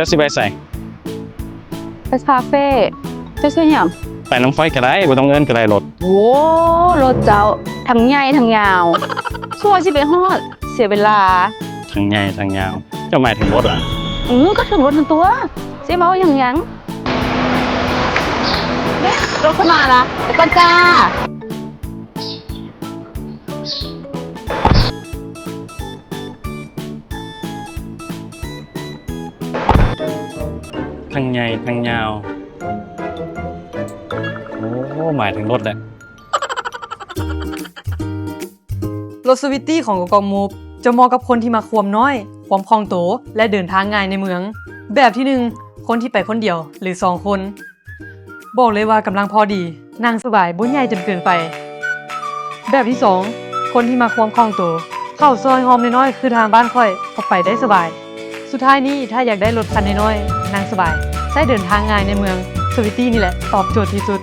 ເຈົ້າຊິໄປໃສ? ໄປຄາເຟ. ເຈົ້າຊື່ຫຍັງ? ໄປນຳຂ້ອຍກໍໄດ້ ບໍ່ຕ້ອງເອີ້ນກໍໄດ້ລົດ. ໂອ້ ລົດເຈົ້າທັງໃຫຍ່ທັງຍາວ ຊົ່ວຊິໄປຮອດ ເສຍເວລາ. ທັງໃຫຍ່ທັງຍາວ ເຈົ້າໝາຍເຖິງລົດຫວາ? ອື ກໍເຖິງລົດຫັ້ນຕົວະ ຊິເວົ້າຫຍັງຫຍັງ. ເດ້ ລົດເຂົ້າມາລະ ໄປກ່ອນຈ້າ. ທັງໃຫຍ່ທັງຍາວ ໂອ້ ໝາຍເຖິງລົດແຫຼະ. ລົດສະວິດຕີ້ຂອງກອກກອກມູບ ຈະເໝາະກັບຄົນທີ່ມັກຄວາມນ້ອຍ, ຄວາມຄ່ອງໂຕ ແລະ ເດີນທາງງ່າຍໃນເມືອງ. ແບບທີໜຶ່ງ ຄົນທີ່ໄປຄົນດຽວ ຫຼື ສອງຄົນ. ບອກເລີຍວ່າກຳລັງພໍດີ, ນັ່ງສະບາຍ, ບໍ່ໃຫຍ່ຈົນເກີນໄປ. ແບບທີສອງ ຄົນທີ່ມັກຄວາມຄ່ອງໂຕ, ເຂົ້າຊອຍຮ່ອມນ້ອຍໆ ຄືທາງບ້ານຂ້ອຍ ກໍໄປໄດ້ສະບາຍ. ສຸດທ້າຍນີ້ ຖ້າຢາກໄດ້ລົດຄັນນ້ອຍໆ ນັ່ງສະບາຍ, ໃຊ້ເດີນທາງງ່າຍໃນເມືອງ, ສະວິດຕີ້ນີ້ແຫຼະຕອບໂຈດທີ່ສຸດ.